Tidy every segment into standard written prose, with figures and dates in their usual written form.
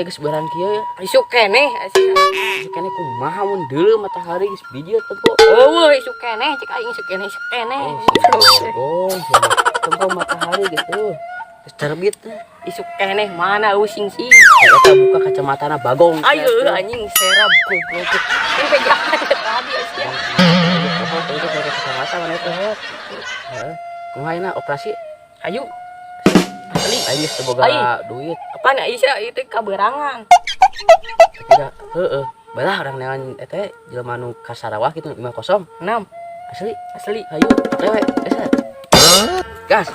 Matahari geus beurang kieu ya. Isuk keneh sia. Isuk keneh kumaha mun deuleu matahari geus bijil tempo. Eueuh isuk keneh cek aing isuk keneh isuk keneh. Oh, tempo matahari gitu. Geus terbit teh. Isuk keneh mana eueuh sing-sing. Eta buka kacamatana bagong. Ayo anjing serab goblok. Ini pegangan tadi sia. Oh, itu pakai kacamata mana itu? Heeh. Kumaha ayeuna operasi? Ayo. Asli. Aing geus teu boga duit. Apaan Aisyah itu kaberangan. Tapi da heeh. Balah urang neangan eta jelema nu ka Sarawak gitu 5-0. 6. Asli. Asli. Ayo, tewe, geus. Gas.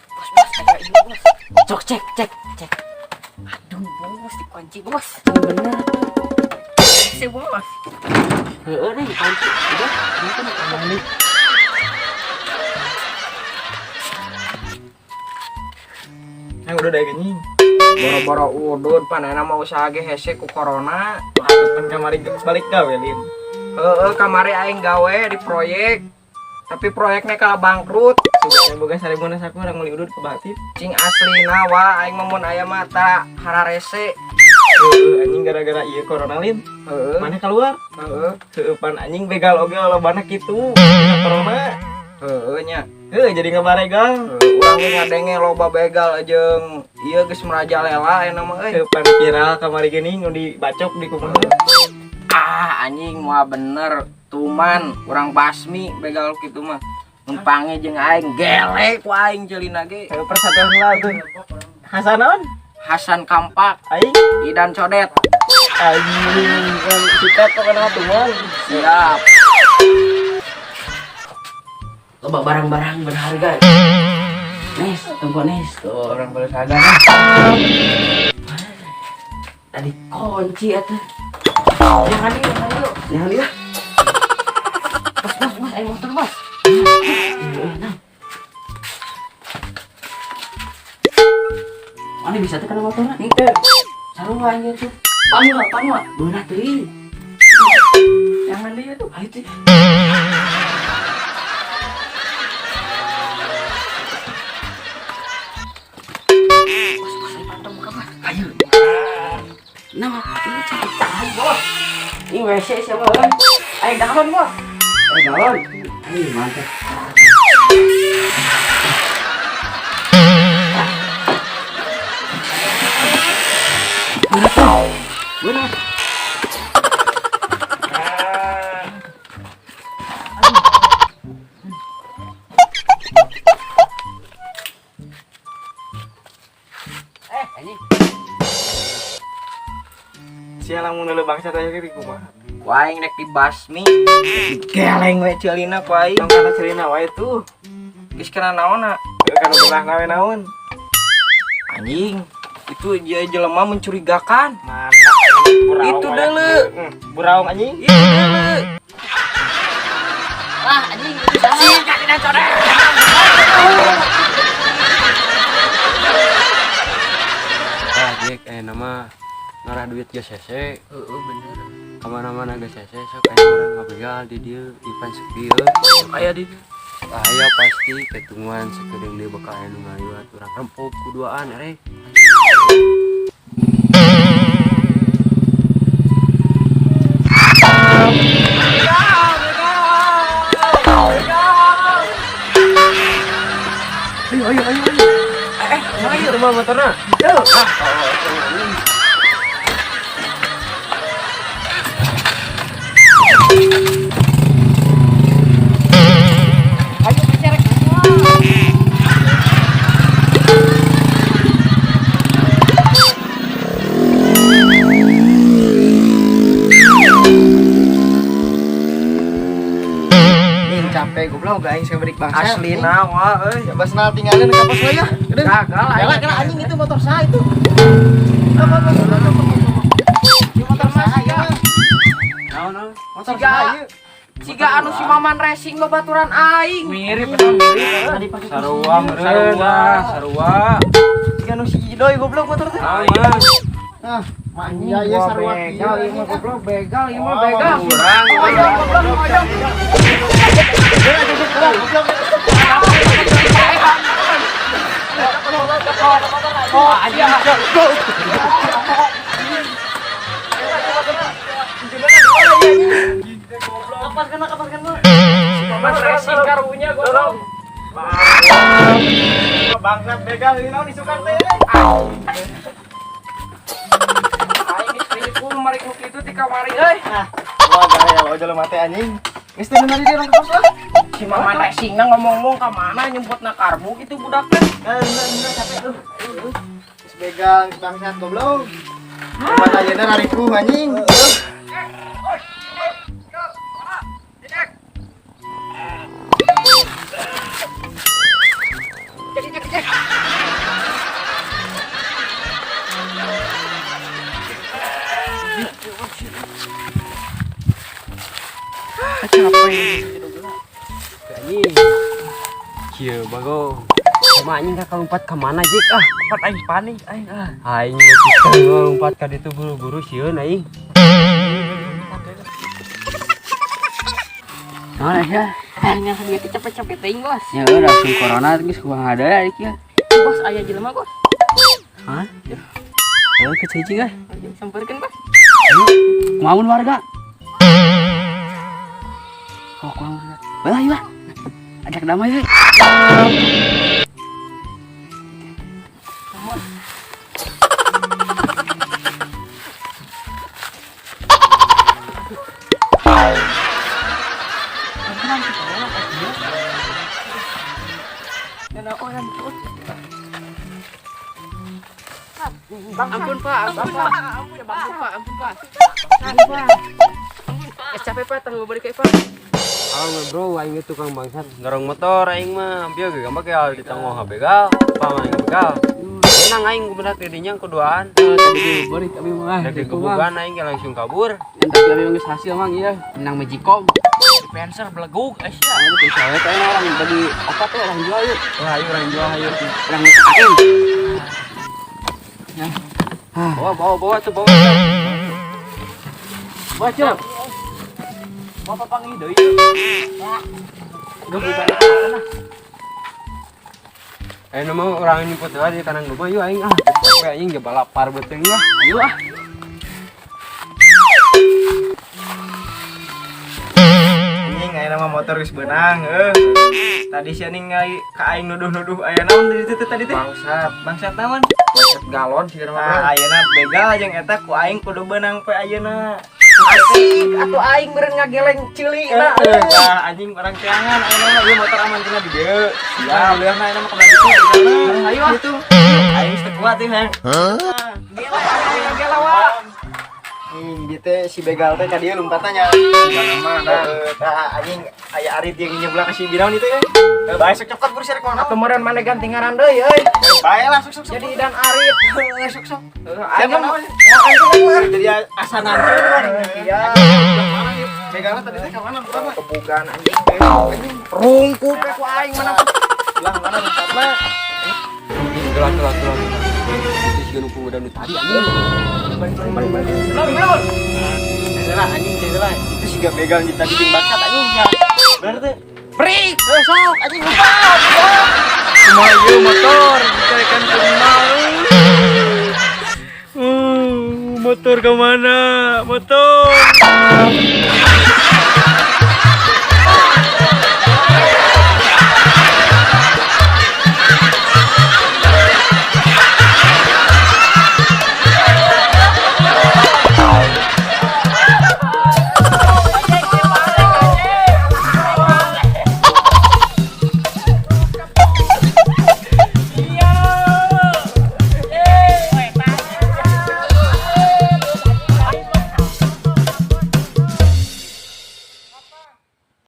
Bos, bos, ada ini bos. Cok cek cek cek. Aduh bos, dikunci bos. Bener. Si bos. Heeh nih kunci. Udah, kenapa nih ngomong nih? Yang udah deh gini. Boro-boro udud panena mah usaha ge hese ku corona. Pan kamari balik gawe lin. Heeh, kamari aing gawe di proyek. Tapi proyeknya kalah bangkrut. Sudah boga 1000 na saku urang meuli udud ke batin. Cing aslina wa aing mah mun aya mata hararese. Heeh, anjing gara-gara ieu corona lin. Heeh. Mana keluar? Heeh. Heeh, pan anjing begal oge lolobana kitu. Corona. Heeh nya. Heeh, jadi ngabaregal. Urang ge ngadenge loba begal jeung ieu geus merajalela ayeuna mah euy. Heeh, pan viral kamari gini nu dibacok di kumaha. Ah anjing moal bener tuman urang basmi begal kitu mah. Mun pange jeung aing gelek ku aing ceulina ge. Heeh, persatuan lah tuh. Hasan naon? Hasan Kampak, Aing Idan Codet. anjing kan sikat pokoknya tuman. Siap. Loba barang-barang berharga. Nis, tempo nis. Tuh orang berharga. Tadi kunci atuh. Jangan yuk, jangan yuk. Jangan dia. Bos, bos, bos, ayo motor bos. Mana bisa tuh kana motorna? Henteu. Sarua anjir tuh. Panua, panua. Beunah teuing. Jangan dia tuh. Ayo tuh. Bos, bos, ayo pantau muka bos. Ayo. Nah, ini cantik. Ayo, bos. Ini WC siapa, bos? Ayo galon bos. Galon. Ayo, mantap. Benar. Anjing. Sia lamun deuleu bangsa teh ge kumaha. Ku aing rek dibasmi. Digeleng we ceulina ku aing. Tong kana ceulina wae tuh. Geus kana naonna? Heeh, kana belah nawe naon. Anjing, itu dia jelema mencurigakan. Mana anjing, Itu deuleu. Buraung anjing. Itu deuleu. Wah, anjing itu saha? Sikat Idan Codet. Ah, Jack, nama ngarah duit geus hese. Heeh, bener. Kamana-mana geus hese, sok aya urang ngabegal di dieu, ipan sepi euy. Aya di dieu. Aya pasti ketungan sakedeung deui bakal aya nu ngaliwat urang rempok kuduaan ere. Ayo ayo ayo. Ayo rumah motorna. Ayo bicara semua. Capek goblok aing saberik bangsa. Aslina wa euy. Ya basna tinggalin ka pos ya. Gagal aing. Kela anjing itu motor saya itu. Motor saya ya. Naon naon? Motor saya. Siga anu si Maman Racing babaturan aing. Mirip eta mirip. Tadi pakai Sarua meureun. Sarua, sarua. Siga anu si Idoy goblok motor teh. Sama. Ah, manja ya sarua Begal ieu mah goblok, begal ieu mah Oh, begal. Urang. Oyong goblok, oyong. Goblok. Anjing. Kapas kena, kapas kena. Maman racing karunya goblok. Bangsat begal ini naon isukan teh. Aing geus ribu marik nu kitu ti kamari euy. Wah, gaya lo jelema teh anjing. Geus teh meunang di urang ke pos lah. Si Maman racing na ngomong-ngomong ka mana nyemputna karbu gitu budak teh. Bener capek tuh. Geus begal, geus bangsat goblok. Mana ayeuna raripuh anjing. Anjing. Kieu bagong. Sama anjing ka lompat ka mana jik ah? Pat aing panik aing ah. Aing geus lompat ka ditu buru-buru sieun aing. Naon ya? Aing yang sampe capek-capek teuing, Bos. Ya udah langsung corona geus kumaha ada ya kieu. Bos aya jelema, Bos. Hah? Oh, kecil ah. Ayo sampeurkeun, Bos. Kumaha warga? Oh, kumaha warga? Balah, ayo lah. Ajak damai, hei. Ampun Pak, ampun Pak. Ampun Pak, ampun Pak. Ampun Pak. Capek Pak, tanggung balik kayak Pak. Halo bro, aing tukang bangsat dorong motor aing mah hampir ge gambar kayak di tengah begal, apa aing begal. Menang aing kubenak didinya keduaan. Tadi beri kami mah. Dari kebugan aing langsung kabur. Yang tapi kami geus hasil mang ieu menang Magicom. Dispenser belegug eh sia. Ini teh cewek teh orang bagi apa teh orang jual yuk. Wah, ayo orang jual ayo. Orang AM. Ya. Bawa bawa bawa tuh bawa. Bawa cok. Mau papangi deui. Eh nama orang nyemput lah di kanan rumah yuk aing ah. Capek aing ge balapar beuteung lah. Ayo ah. Anjing aya nama motor geus beunang heuh. Tadi sia ningali ka aing nuduh-nuduh aya naon di ditu tadi teh? Bangsat. Bangsat naon? Bangsat galon sih nama. Tah ayeuna begal jeung eta ku aing kudu beunang poe ayeuna. Asik, atuh aing meureun ngageleng ceuli na. Tah anjing orang teangan ayeuna mah ieu motor aman cenah di dieu. Siap, leuh ayeuna mah kemana ditu di sana. Ayo ah. Gitu. Aing geus teu kuat ieu hayang. Gela aing gela wa. Anjing dieu teh si begal teh ka dieu lompatna nya. Mana? Tah anjing aya arit yang nyebelah ka si binaon itu ya. Bae sok cokot buru sia rek mana. Atuh meureun mane ganti ngaran deui euy. Bae lah sok sok sok. Jadi Dan Arit. Heeh, sok sok. Aing Siapa mah namanya? Jadi asanan Iya. Begalna tadi teh ka mana lompatna? Kebugan anjing. Rungkut we ku aing mana. Lah mana lompatna? Gelah gelah gelah. Itu sih nu kudu tadi anjing. Balik balik balik. Belum belum. Lah anjing lah. Itu siga begal yang tadi jeung bangsat anjing ya. Bener teh. Break. Eh sok anjing lompat. Kumaha ieu motor dicarekan kumaha. Motor kemana? Motor.